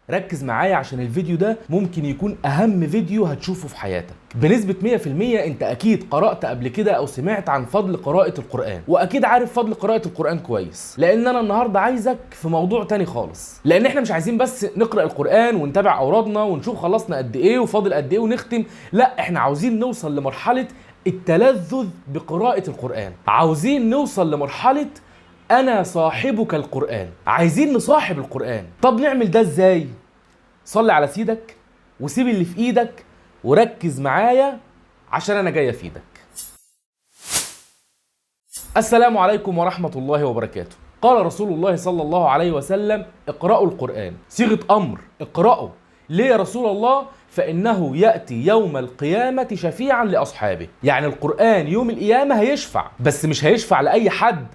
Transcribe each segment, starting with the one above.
ركز معايا عشان الفيديو ده ممكن يكون اهم فيديو هتشوفه في حياتك بنسبة 100%. انت اكيد قرأت قبل كده او سمعت عن فضل قراءة القرآن، واكيد عارف فضل قراءة القرآن كويس، لان انا النهاردة عايزك في موضوع تاني خالص. لان احنا مش عايزين بس نقرأ القرآن ونتابع اورادنا ونشوف خلصنا قد ايه وفاضل قد ايه ونختم، لا، احنا عاوزين نوصل لمرحلة التلذذ بقراءة القرآن، عاوزين نوصل لمرحلة أنا صاحبك القرآن، عايزين نصاحب القرآن. طب نعمل ده إزاي؟ صلي على سيدك وسيب اللي في إيدك وركز معايا عشان أنا جاي أفيدك. السلام عليكم ورحمة الله وبركاته. قال رسول الله صلى الله عليه وسلم: اقرأوا القرآن. صيغة أمر، اقرأوا. ليه يا رسول الله؟ فإنه يأتي يوم القيامة شفيعا لأصحابه. يعني القرآن يوم القيامة هيشفع، بس مش هيشفع لأي حد،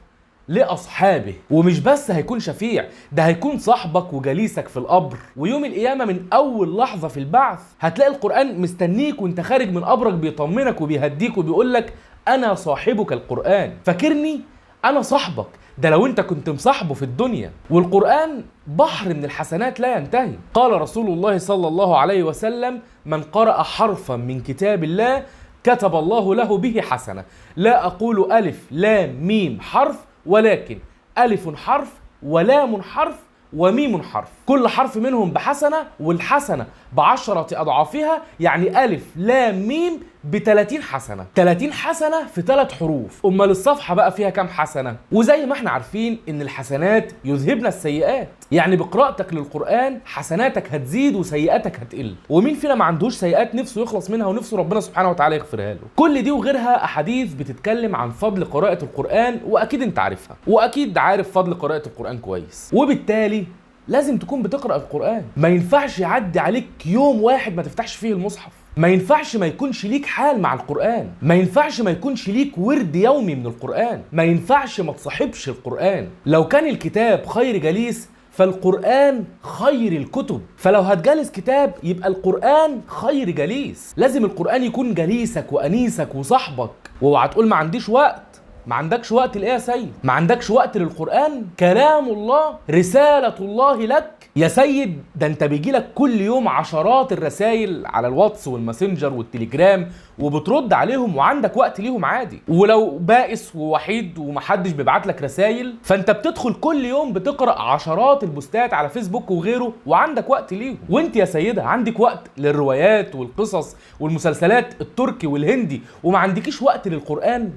لأصحابه. ومش بس هيكون شفيع، ده هيكون صاحبك وجليسك في القبر. ويوم القيامة من أول لحظة في البعث هتلاقي القرآن مستنيك وانت خارج من قبرك، بيطمنك وبيهديك وبيقولك أنا صاحبك القرآن، فاكرني؟ أنا صاحبك. ده لو انت كنت مصاحبه في الدنيا. والقرآن بحر من الحسنات لا ينتهي. قال رسول الله صلى الله عليه وسلم: من قرأ حرفا من كتاب الله كتب الله له به حسنة. لا أقول ألف لام ميم حرف، ولكن ألف حرف ولام حرف وميم حرف، كل حرف منهم بحسنة، والحسنة ب10 أضعافها، يعني ألف لام ميم ب30 حسنة، 30 حسنة في 3 حروف. أمال الصفحة بقى فيها كام حسنة؟ وزي ما احنا عارفين إن الحسنات يذهبن السيئات، يعني بقراءتك للقرآن حسناتك هتزيد وسيئاتك هتقل. ومين فينا ما عندوش سيئات نفسه يخلص منها ونفسه ربنا سبحانه وتعالى يغفرها له؟ كل دي وغيرها أحاديث بتتكلم عن فضل قراءة القرآن، وأكيد أنت عارفها، وأكيد عارف فضل قراءة القرآن كويس، وبالتالي لازم تكون بتقرأ القرآن. ما ينفعش يعدي عليك يوم واحد ما تفتحش فيه المصحف، ما ينفعش ما يكونش ليك حال مع القرآن، ما ينفعش ما يكونش ليك ورد يومي من القرآن، ما ينفعش ما تصاحبش القرآن. لو كان الكتاب خير جليس فالقرآن خير الكتب، فلو هتجلس كتاب يبقى القرآن خير جليس. لازم القرآن يكون جليسك وأنيسك وصاحبك. واوعى تقول ما عنديش وقت. ما عندكش وقت لإيه يا سيد؟ ما عندكش وقت للقرآن؟ كلام الله، رسالة الله لك يا سيد. ده انت بيجيلك كل يوم عشرات الرسائل على الواتس والماسنجر والتليجرام وبترد عليهم وعندك وقت ليهم عادي. ولو بائس ووحيد ومحدش بيبعت لك رسائل، فانت بتدخل كل يوم بتقرأ عشرات البوستات على فيسبوك وغيره وعندك وقت ليهم. وانت يا سيدة عندك وقت للروايات والقصص والمسلسلات التركي والهندي وما عندكيش وقت للقرآن.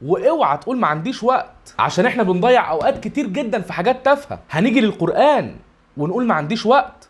واوعى تقول ما عنديش وقت، عشان احنا بنضيع اوقات كتير جدا في حاجات تافهه. هنيجي للقرآن ونقول ما عنديش وقت؟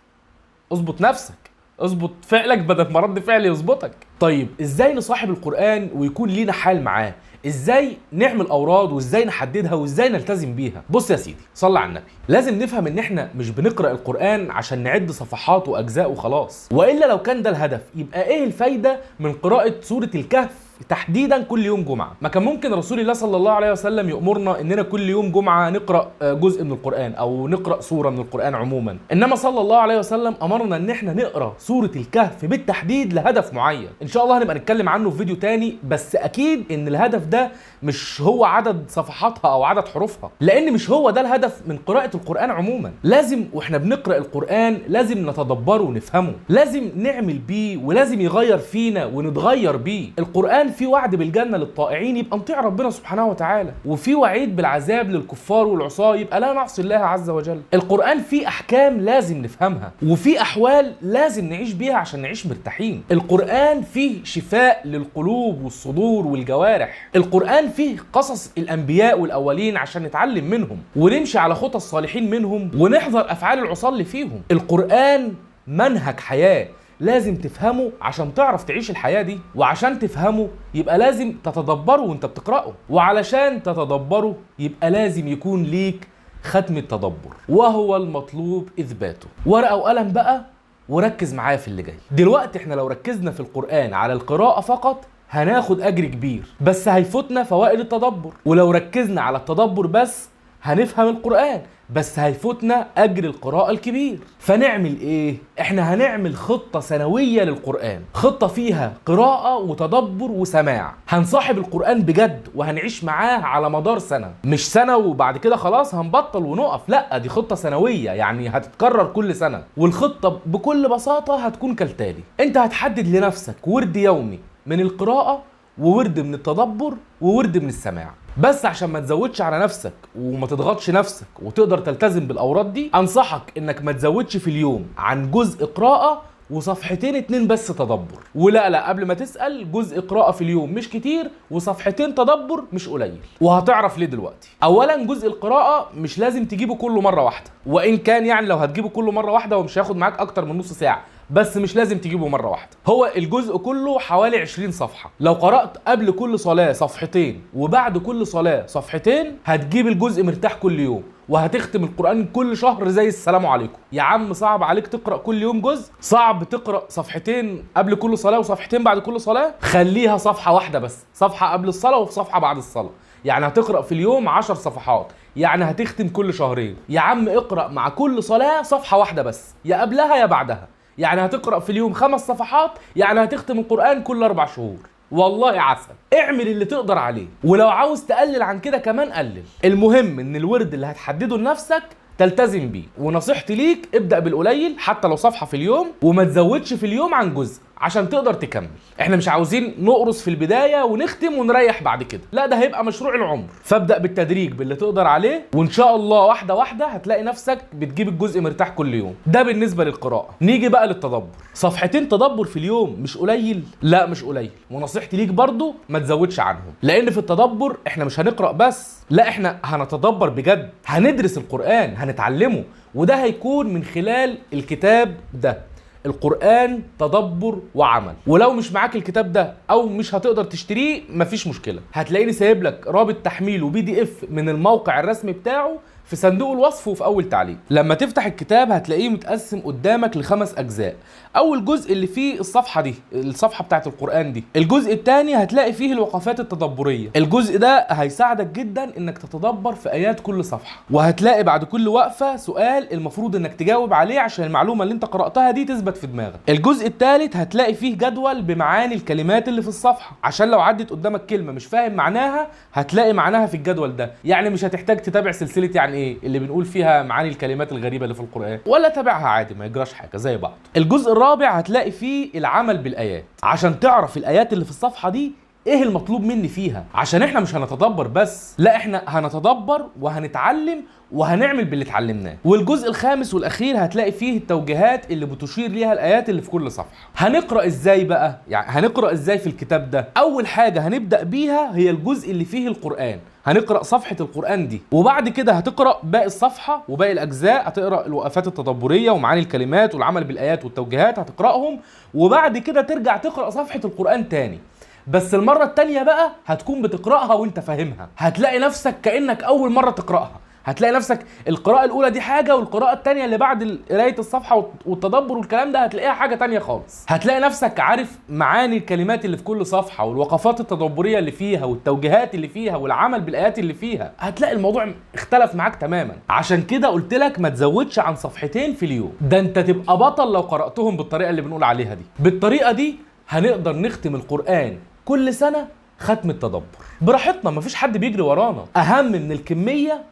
اظبط نفسك، اظبط فعلك بدل ما رد فعل يظبطك. طيب ازاي نصاحب القرآن ويكون لينا حال معاه؟ ازاي نعمل اوراد وازاي نحددها وازاي نلتزم بيها؟ بص يا سيدي، صلي على النبي. لازم نفهم ان احنا مش بنقرأ القرآن عشان نعد صفحات واجزاء وخلاص، والا لو كان ده الهدف يبقى ايه الفايدة من قراءة سورة الكهف تحديدا كل يوم جمعة؟ ما كان ممكن رسول الله صلى الله عليه وسلم يأمرنا اننا كل يوم جمعة نقرأ جزء من القرآن او نقرأ سورة من القرآن عموما، انما صلى الله عليه وسلم امرنا ان احنا نقرأ سورة الكهف بالتحديد لهدف معين. ان شاء الله هنبقى نتكلم عنه في فيديو تاني، بس اكيد ان الهدف ده مش هو عدد صفحاتها او عدد حروفها، لان مش هو ده الهدف من قراءة القرآن عموما. لازم واحنا بنقرأ القرآن لازم نتدبره ونفهمه، لازم نعمل بيه، ولازم يغير فينا ونتغير بيه. القرآن في وعد بالجنة للطائعين، يبقى نطيع ربنا سبحانه وتعالى، وفي وعيد بالعذاب للكفار والعصاة، يبقى لا نعصي الله عز وجل. القرآن فيه أحكام لازم نفهمها، وفي أحوال لازم نعيش بيها عشان نعيش مرتاحين. القرآن فيه شفاء للقلوب والصدور والجوارح. القرآن فيه قصص الأنبياء والأولين عشان نتعلم منهم ونمشي على خطى الصالحين منهم ونحذر أفعال العصاة اللي فيهم. القرآن منهج حياة لازم تفهمه عشان تعرف تعيش الحياة دي، وعشان تفهمه يبقى لازم تتدبره وانت بتقرأه، وعلشان تتدبره يبقى لازم يكون ليك ختم التدبر، وهو المطلوب إثباته. ورقة وقلم بقى وركز معايا في اللي جاي. دلوقتي احنا لو ركزنا في القرآن على القراءة فقط هناخد أجر كبير، بس هيفوتنا فوائد التدبر. ولو ركزنا على التدبر بس هنفهم القرآن بس هيفوتنا أجر القراءة الكبير. فنعمل إيه؟ إحنا هنعمل خطة سنوية للقرآن، خطة فيها قراءة وتدبر وسماع. هنصاحب القرآن بجد وهنعيش معاه على مدار سنة، مش سنة وبعد كده خلاص هنبطل ونقف، لا دي خطة سنوية يعني هتتكرر كل سنة. والخطة بكل بساطة هتكون كالتالي: أنت هتحدد لنفسك ورد يومي من القراءة، وورد من التدبر، وورد من السماع. بس عشان ما تزودش على نفسك وما تضغطش نفسك وتقدر تلتزم بالاوراد دي، انصحك انك ما تزودش في اليوم عن جزء قراءة وصفحتين 2 بس تدبر. ولا لا قبل ما تسأل، جزء قراءة في اليوم مش كتير وصفحتين تدبر مش قليل، وهتعرف ليه دلوقتي. اولا جزء القراءة مش لازم تجيبه كله مرة واحدة، وان كان يعني لو هتجيبه كله مرة واحدة ومش هياخد معاك اكتر من نص ساعة، بس مش لازم تجيبه مرة واحدة. هو الجزء كله حوالي 20 صفحة، لو قرأت قبل كل صلاة صفحتين وبعد كل صلاة صفحتين هتجيب الجزء مرتاح كل يوم، وهتختم القرآن كل شهر زي السلام عليكم. يا عم صعب عليك تقرأ كل يوم جزء؟ صعب تقرأ صفحتين قبل كل صلاة وصفحتين بعد كل صلاة؟ خليها صفحة واحدة بس، صفحة قبل الصلاة وصفحة بعد الصلاة، يعني هتقرأ في اليوم 10 صفحات، يعني هتختم كل شهرين. يا عم اقرأ مع كل صلاة صفحة واحدة بس، يا قبلها يا بعدها، يعني هتقرأ في اليوم 5 صفحات، يعني هتختم القرآن كل 4 شهور. والله عسل، اعمل اللي تقدر عليه، ولو عاوز تقلل عن كده كمان قلل. المهم ان الورد اللي هتحدده لنفسك تلتزم بيه. ونصيحتي ليك ابدأ بالقليل حتى لو صفحة في اليوم، وما تزودش في اليوم عن جزء عشان تقدر تكمل. احنا مش عاوزين نقرص في البداية ونختم ونريح بعد كده، لا ده هيبقى مشروع العمر. فابدأ بالتدريج باللي تقدر عليه، وان شاء الله واحدة واحدة هتلاقي نفسك بتجيب الجزء مرتاح كل يوم. ده بالنسبة للقراءة. نيجي بقى للتدبر. صفحتين تدبر في اليوم مش قليل؟ لا مش قليل، ونصيحتي ليك برضو ما تزودش عنهم، لان في التدبر احنا مش هنقرأ بس، لا احنا هنتدبر بجد، هندرس القرآن، هنتعلمه، وده هيكون من خلال الكتاب ده، القرآن تدبر وعمل. ولو مش معاك الكتاب ده او مش هتقدر تشتريه مفيش مشكلة، هتلاقيني سايب لك رابط تحميله PDF من الموقع الرسمي بتاعه في صندوق الوصف وفي اول تعليق. لما تفتح الكتاب هتلاقيه متقسم قدامك ل5 اجزاء. اول جزء اللي فيه الصفحة دي، الصفحة بتاعت القرآن دي. الجزء الثاني هتلاقي فيه الوقفات التدبرية، الجزء ده هيساعدك جدا انك تتدبر في ايات كل صفحة، وهتلاقي بعد كل وقفة سؤال المفروض انك تجاوب عليه عشان المعلومة اللي انت قرأتها دي تثبت في دماغك. الجزء الثالث هتلاقي فيه جدول بمعاني الكلمات اللي في الصفحة، عشان لو عدت قدامك كلمة مش فاهم معناها هتلاقي معناها في الجدول ده، يعني مش هتحتاج تتابع سلسلة يعني ايه اللي بنقول فيها معاني الكلمات الغريبة اللي في القرآن، ولا تابعها عادي ما يجراش حاجة زي بعض. الجزء الرابع هتلاقي فيه العمل بالآيات، عشان تعرف الآيات اللي في الصفحة دي ايه المطلوب مني فيها، عشان احنا مش هنتدبر بس، لا احنا هنتدبر وهنتعلم وهنعمل باللي اتعلمناه. والجزء الخامس والاخير هتلاقي فيه التوجيهات اللي بتشير ليها الايات اللي في كل صفحة. هنقرا ازاي بقى؟ يعني هنقرا ازاي في الكتاب ده؟ اول حاجة هنبدا بيها هي الجزء اللي فيه القران، هنقرا صفحة القران دي، وبعد كده هتقرا باقي الصفحة وباقي الاجزاء، هتقرا الوقفات التدبريه ومعاني الكلمات والعمل بالايات والتوجيهات هتقراهم، وبعد كده ترجع تقرا صفحة القران تاني، بس المرة التانية بقى هتكون بتقرأها وانت فاهمها، هتلاقي نفسك كأنك أول مرة تقرأها، هتلاقي نفسك القراءة الأولى دي حاجة، والقراءة التانية اللي بعد قراية الصفحة والتدبر والكلام ده هتلاقيها حاجة تانية خالص. هتلاقي نفسك عارف معاني الكلمات اللي في كل صفحة والوقفات التدبرية اللي فيها والتوجيهات اللي فيها والعمل بالآيات اللي فيها، هتلاقي الموضوع اختلف معاك تماما. عشان كده قلت لك ما تزودش عن صفحتين في اليوم، ده انت تبقى بطل لو قرأتهم بالطريقة اللي بنقول عليها دي. بالطريقة دي هنقدر نختم القرآن كل سنة ختم التدبر براحتنا، مفيش حد بيجري ورانا. أهم من الكمية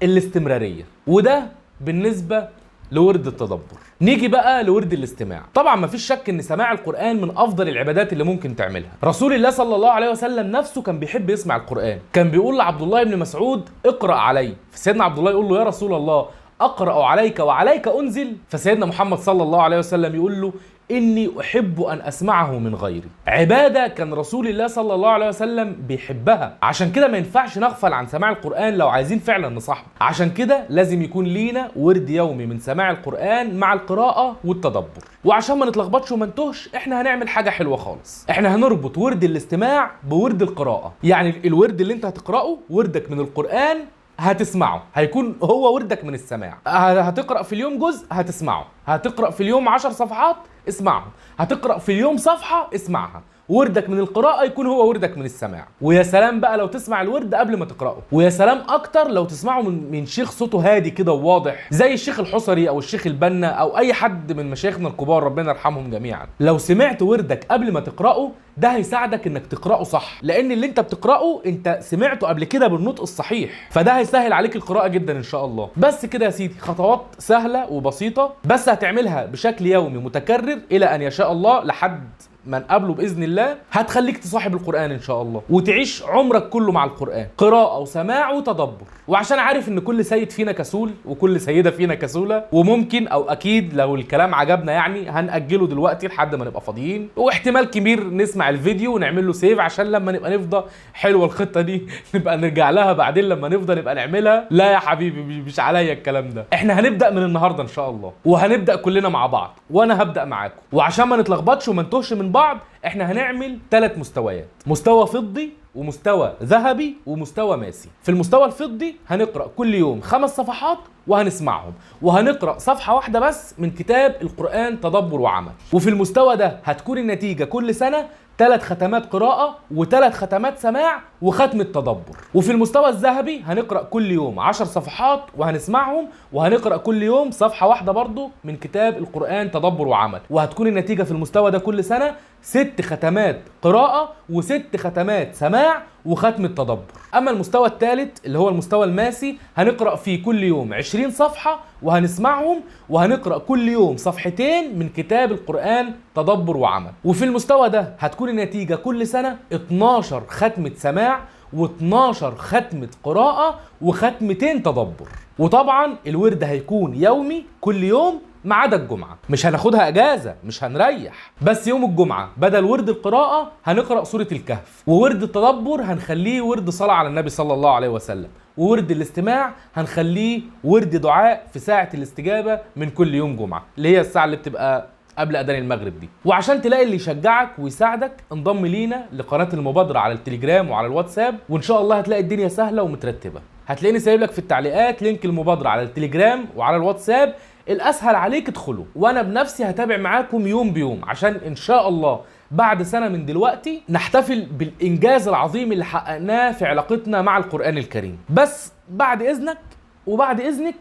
الاستمرارية، وده بالنسبة لورد التدبر. نيجي بقى لورد الاستماع. طبعا مفيش شك ان سماع القرآن من افضل العبادات اللي ممكن تعملها. رسول الله صلى الله عليه وسلم نفسه كان بيحب يسمع القرآن، كان بيقول لعبد الله بن مسعود اقرأ علي، فسيدنا عبد الله يقول له يا رسول الله اقرأ عليك وعليك انزل، فسيدنا محمد صلى الله عليه وسلم يقول له إني أحب أن أسمعه من غيري. عبادة كان رسول الله صلى الله عليه وسلم بيحبها، عشان كده ما ينفعش نغفل عن سماع القرآن لو عايزين فعلا نصاحبه. عشان كده لازم يكون لينا ورد يومي من سماع القرآن مع القراءة والتدبر. وعشان ما نتلخبطش وما نتوهش، احنا هنعمل حاجة حلوة خالص، احنا هنربط ورد الاستماع بورد القراءة. يعني الورد اللي انت هتقرأه وردك من القرآن هتسمعه، هيكون هو وردك من السماع. هتقرأ في اليوم جزء هتسمعه، هتقرأ في اليوم 10 صفحات اسمعهم. هتقرأ في اليوم صفحة اسمعها. وردك من القراءة يكون هو وردك من السماع. ويا سلام بقى لو تسمع الورد قبل ما تقرأه، ويا سلام أكتر لو تسمعه من شيخ صوته هادي كده وواضح، زي الشيخ الحصري أو الشيخ البنا أو أي حد من مشايخنا الكبار ربنا يرحمهم جميعا. لو سمعت وردك قبل ما تقرأه ده هيساعدك انك تقرأه صح، لأن اللي انت بتقرأه انت سمعته قبل كده بالنطق الصحيح، فده هيسهل عليك القراءة جدا ان شاء الله. بس كده يا سيدي، خطوات سهلة وبسيطة بس هتعملها بشكل يومي متكرر إلى أن يشاء الله لحد ما نقابله باذن الله، هتخليك تصاحب القران ان شاء الله وتعيش عمرك كله مع القران، قراءة وسماع وتدبر. وعشان عارف ان كل سيد فينا كسول وكل سيده فينا كسوله، وممكن او اكيد لو الكلام عجبنا يعني هنأجله دلوقتي لحد ما نبقى فاضيين، واحتمال كبير نسمع الفيديو ونعمل له save عشان لما نبقى نفضى. حلوة الخطة دي، نبقى نرجع لها بعدين لما نفضى نبقى نعملها. لا يا حبيبي، مش عليا الكلام ده، احنا هنبدأ من النهارده ان شاء الله، وهنبدأ كلنا مع بعض، وانا هبدأ معاكم. وعشان ما نتلخبطش وما نتوهش من بعض، احنا هنعمل 3 مستويات: مستوى فضي ومستوى ذهبي ومستوى ماسي. في المستوى الفضي هنقرأ كل يوم 5 صفحات وهنسمعهم، وهنقرأ صفحة واحدة بس من كتاب القرآن تدبر وعمل. وفي المستوى ده هتكون النتيجة كل سنة 3 ختمات قراءة و3 ختمات سماع وختم التدبر. وفي المستوى الذهبي هنقرأ كل يوم 10 صفحات وهنسمعهم، وهنقرأ كل يوم صفحة واحدة برضو من كتاب القرآن تدبر وعمل. وهتكون النتيجة في المستوى ده كل سنة 6 ختمات قراءة و6 ختمات سماع وختم التدبر. أما المستوى الثالث اللي هو المستوى الماسي هنقرأ فيه كل يوم 20 صفحة وهنسمعهم، وهنقرأ كل يوم صفحتين من كتاب القرآن تدبر وعمل. وفي المستوى ده هتكون النتيجة كل سنة 12 ختمة سماع و12 ختمة قراءة وختمتين تدبر. وطبعا الورد هيكون يومي كل يوم ما عدا الجمعة، مش هناخدها اجازة، مش هنريح، بس يوم الجمعة بدل ورد القراءة هنقرأ سورة الكهف، وورد التدبر هنخليه ورد صلاة على النبي صلى الله عليه وسلم، وورد الاستماع هنخليه ورد دعاء في ساعة الاستجابة من كل يوم جمعة، اللي هي الساعة اللي بتبقى قبل اذان المغرب دي. وعشان تلاقي اللي يشجعك ويساعدك انضم لينا لقناة المبادرة على التليجرام وعلى الواتساب، وان شاء الله هتلاقي الدنيا سهلة ومترتبة. هتلاقيني سايب لك في التعليقات link المبادرة على التليجرام وعلى الواتساب، الاسهل عليك ادخله، وانا بنفسي هتابع معاكم يوم بيوم، عشان ان شاء الله بعد سنة من دلوقتي نحتفل بالانجاز العظيم اللي حققناه في علاقتنا مع القرآن الكريم. بس بعد اذنك وبعد اذنك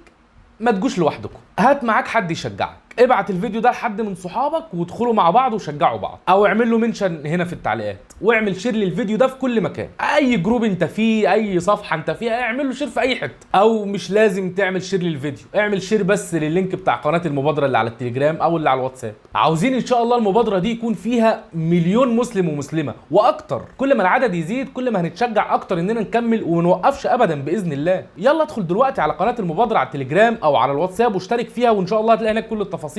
ما تجوش لوحدكم، هات معاك حد يشجعك، ابعت الفيديو ده لحد من صحابك وادخلوا مع بعض وشجعوا بعض، او اعمل له mention هنا في التعليقات، واعمل share للفيديو ده في كل مكان، اي group انت فيه، اي صفحة انت فيها، اعمل له share في اي حتة. او مش لازم تعمل share للفيديو، اعمل share بس لل link بتاع قناة المبادرة اللي على التليجرام او اللي على الواتساب. عاوزين ان شاء الله المبادرة دي يكون فيها 1,000,000 مسلم ومسلمة واكتر، كل ما العدد يزيد كل ما هنتشجع اكتر اننا نكمل وما نوقفش ابدا باذن الله. يلا ادخل دلوقتي على قناة المبادرة على التليجرام او على الواتساب واشترك فيها، وان شاء الله هتلاقي هناك كل التفاصيل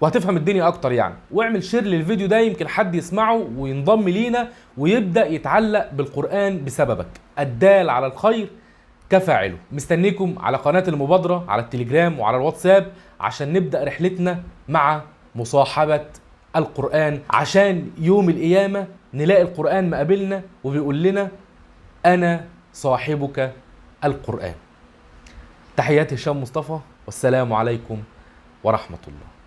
وهتفهم الدنيا اكتر يعني. واعمل share للفيديو ده يمكن حد يسمعه وينضم لينا ويبدأ يتعلق بالقرآن بسببك. الدال على الخير كفاعله. مستنيكم على قناة المبادرة على التليجرام وعلى الواتساب عشان نبدأ رحلتنا مع مصاحبة القرآن، عشان يوم القيامة نلاقي القرآن مقابلنا وبيقول لنا أنا صاحبك القرآن. تحياتي هشام مصطفى، والسلام عليكم ورحمة الله.